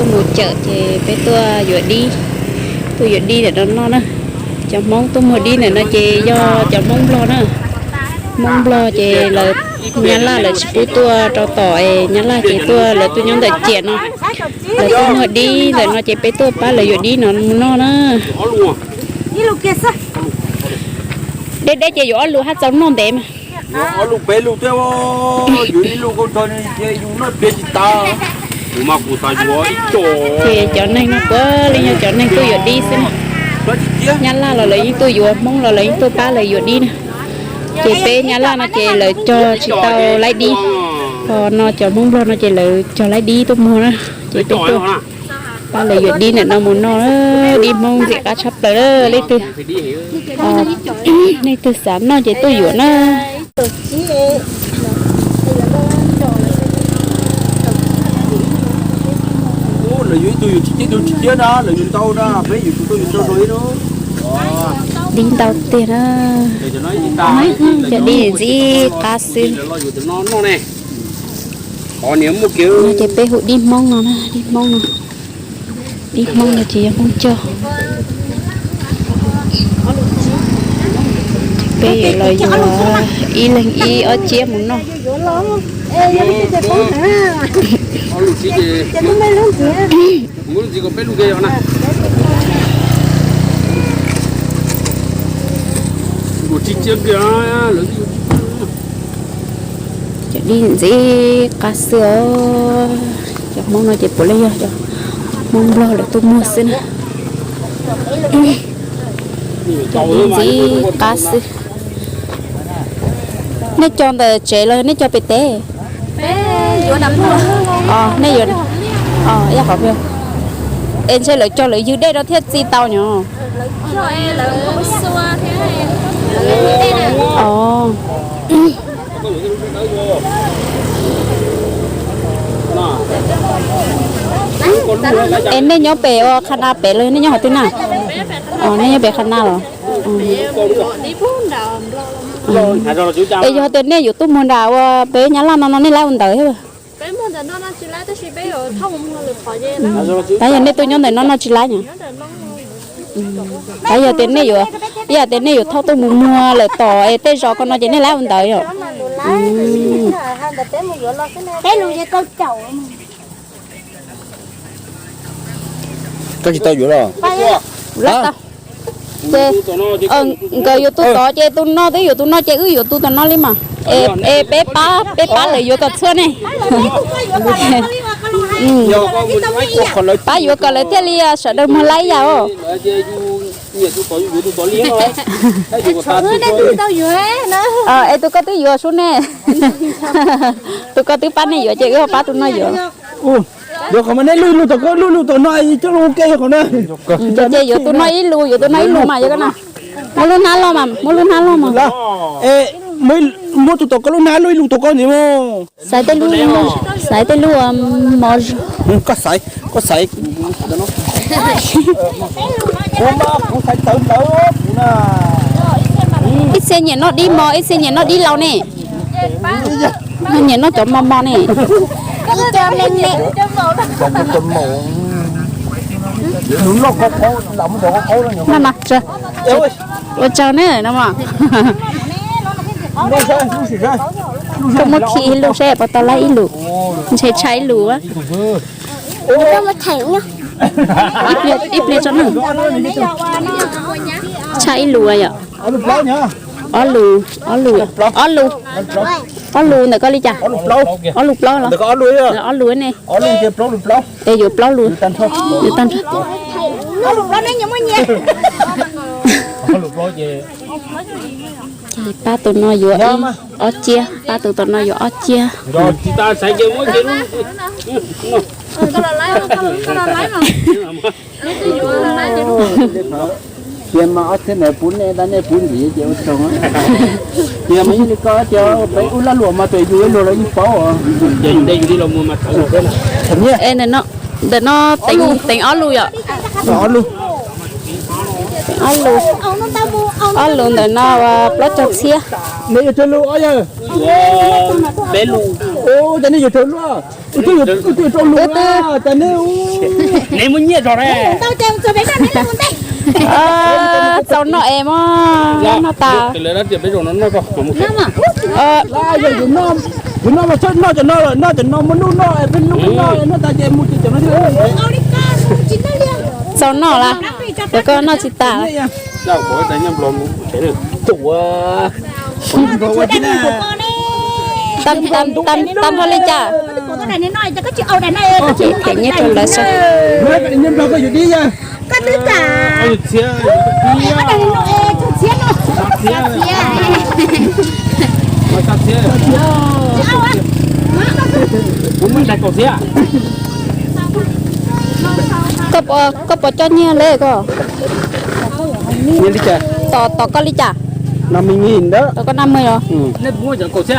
Tuaj mus chawm ces peb tuaj yuav dib, tuaj yuav dib ntawm no noj na. Cov Hmoob tuaj muag dib ntawm no ces yog cov Hmoob Nplog na. Hmoob Nplog ces lawv, Nyab Laj lawv tsis pub tuaj rau tom es Nyab Laj ces tuaj, lawv tuaj nyob ntawm ciam no. Lawv tuaj muag dib ntawm no ces peb tuaj pab lawv yuav dib no mus noj na. Deb deb ces yuav ob lus haj txaus noj ntev mas. Ob lus peb lus thiab, yuav ib lus koj tso, yus noj pliag tsis tas. Kuv mas kuv xav yuav ib co. Ces cov neeg no puav leej yog cov neeg tuaj yuav dib xwb na. Nyab Laj los lawv yeej tuaj yuav, Hmoob los lawv yeej tuaj pab lawv yuav dib na. Ces peb Nyab Laj no ces lawv cog tsis tau laib dib, ho no cov Hmoob Nplog no ces lawv cog laib dib tuaj muag na. Ces peb tuaj pab lawv yuav dib ntawm no mus noj, dib Hmoob ntxim qab tshaj plaws. Leej twg, leej twg xav noj ces tuaj yuav na. Lawv yuav ib tug yuav tsib caug, ib tug tsib caug na, lawv yuav ntau na, peb yuav tus tuaj yuav rau rau ib na. Dib ntau tiag na. Cov dib ntxim qab xwb. No ces peb hu dib Hmoob no na, dib Hmoob no. Dib Hmoob no ces yog Hmoob cog. Peb yuav los yuav ib leeg ib ob ciab mus noj. Cov dib ntxim qab xwb os. Cov Hmoob no ces puav leej yog cov Hmoob Nplog lawv tuaj muag xwb na. Cov dib ntxim qab xwb. Nej cog ntawm tsev los nej cog pem teb? Nej yuav, es ntshe lawv cog lawv ywg dej rau thiaj txi tau nyom. Es nej nyob pem ua qha na pem los nej nyob qhov twg na? Nej nyob pem qha na los? Es yog tias nej yuav tuaj muag nram ua peb Nyab Laj no no nej laib ua ntawd thiab? Tab yog nej tuaj nyob ntawm no no tsis laib na. Tab yog tias nej yuav, yog tias nej yuav thauj tuaj mus muag lawm tom es tej zos ko no ces nej laib ua ntawd yom? Koj tsis tau yuav los? Ces nkawd yuav tus tod ces tus no twb yuav tus no ces wb yuav tus tom no li mas. Es peb pab, peb pab lawv yuav kom txhua ne. Pab yuav kom lawv thiaj li sawv daws muag laib yam os. Es tus koj twb yuav sub ne. Tus koj twb pab nej yuav ces wb pab tus no yuav. Yuav qhov mas nej luj ib lus tom koj, luj ib lus tom no coj los ua ke yog qhov na. Ces yuav tus no ib lus, yuav tus no ib lus mas yog koj na. Muab lub hnab loj mas, muab lub hnab loj mas. Muab tus tom koj lub hnab luj ib lus tom koj ntxiv mas. Xaiv tej lub, xaiv tej lub mov. Koj xaiv, koj xaiv. Ib txhia nyiam noj dib mos, ib txhia nyiam noj dib laus ne. Nyiam noj cov mos mos ne. Ua tsaug ne no mas. Koj muab khi ib lus seb puas tau laib ib lus. Ntshe tshaib ib lus. Ib pliag tso na. Tshaib ib lus yom. Ob lus, ob lus, ob lus, ob lus ntawm koj li cas? Ob lus plaub los? Ob lus ne. Es yuav plaub lus, yuav tag nrho. Ces pab tus no yuav ib, ob ciab, pab tus tom no yuav ob ciab. Cia mas ob txhiab ntawd pub nej, tab nej pub ntxiv ces ua tsaug. Cia mas yeej li koj tias peb wb laj luam mas tes yus ib luag los yeej paub os. Ntawm no teev ob lus yom. Ob lus, ob lus ntawm no plaub caug txhiab. Peb lus, Cas nej yuav rau luaj, wb twb yuav rau lus, cas nej, neb muaj nyiaj tso ne. Txaus noj es mog, noj tas. Yog yus noj, yus noj mas txhob noj cov no lawm, noj cov no, noj cov no muaj nuj noj, peb nuj peb noj, noj tas ces mus ces cov no thiab. Txaus noj lawm, cov koj noj tsis tas. Tag nrho li cas? Ces nyiaj rau lawv saib. Koj puas coj nyiaj li koj? Tos, tos koj li cas? Tos koj năm mươi los?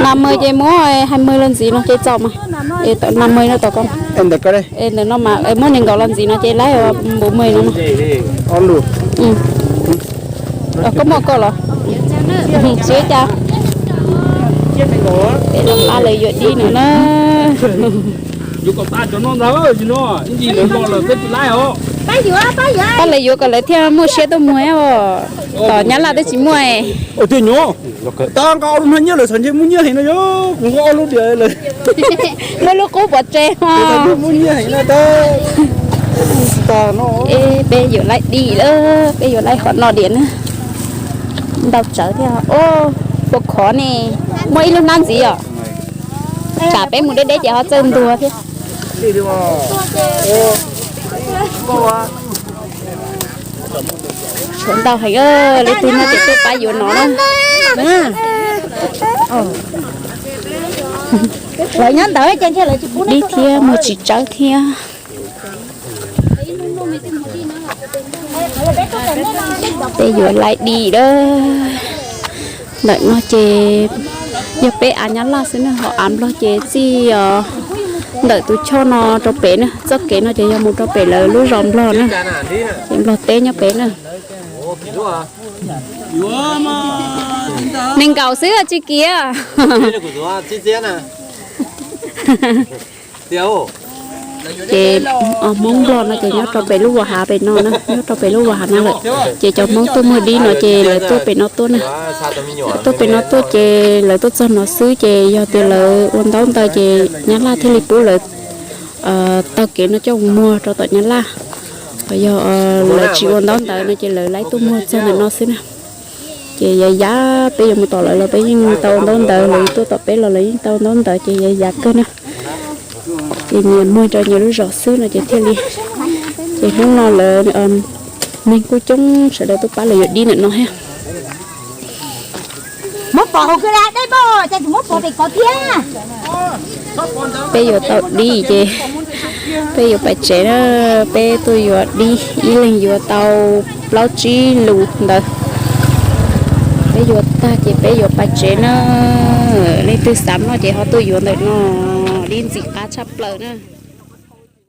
Năm mươi ces muab hai mươi los ntxiv no ces txaus mas. Năm mươi no tos koj. Ntawm no mas muab nees nkaum los ntxiv no ces laib bốn mươi no. Koj muaj koj los? Siab cas? Peb los pab lawv yuav dib no na. Pab lawv yuav kom lawv thiaj muaj siab tuaj muag os. Tom Nyab Laj twb tsis muaj. Tiag nyuam, tab nqa ob lub hnab nyiaj lawm xav ntshe muaj nyiaj heev no yog kuv nqa ob lub diam lawm. Muaj lub qub pov tseg os. Muaj nyiaj heev no tab. Peb yuav laib dib lawm, peb yuav laib hom no diam na. Ntau tsawv thiab. Puas khov ne? Muaj ib lub hnab ntxiv os. Tsam peb mus deb deb ces ho txawj ntuag thiab. Tshuav ntau heev, leej twg noj ces tuaj pab yuav no na. Lawv nyob ntawd ces ntshe lawv tsis pub dib thiab, muag tsis tsawb thiab. Peb yuav laib dib lawm. Ntawm no ces yog peb av Nyab Laj xwb na, ho av Nplog ces txij ntawm tus choj no rau pem na, txoj kev no ces yog mus rau pem lawv lub zos Nplog na, ces Nplog teb nyob pem na. Nees nkaum xwb tsis kiv. Ces Hmoob Nplog no ces nyob rau pem lub vas hav pem no na, nyob rau pem lub vas hav no lawm. Ces cov Hmoob tuaj muag dib no ces lawv tuaj pem no tuaj na. Lawv tuaj pem no tuaj ces lawv tuaj txog no xwb ces yog tias lawv ua ntaub ntawv ces Nyab Laj thiaj li pub lawv taug kev no coj mus muag rau tom Nyab Laj. Yog lawv tsis ua ntaub ntawv no ces lawv laib tuaj muag txog ntawm no xwb na. Ces yav yav peb yuav mus tom lawv los peb yeej tau ntaub ntawv, lawv tuaj tom peb los lawv yeej tau ntaub ntawv ces yav yav kawg na. Ces nyias muag rau nyias lub zos xwb no ces thiaj li. Ces hnub no lawv neeg kuj coob sawv daws tuaj pab lawv yuav dib ntawm no thiab. Peb yuav tau dib ces peb yuav pais tsev na, peb tuaj yuav dib ib leeg yuav tau plaub tsib lus ntawd. Peb yuav tag ces peb yuav pais tsev na. Leej twg xav noj ces ho tuaj yuav ntawm no, dib ntxim qab tshaj plaws na.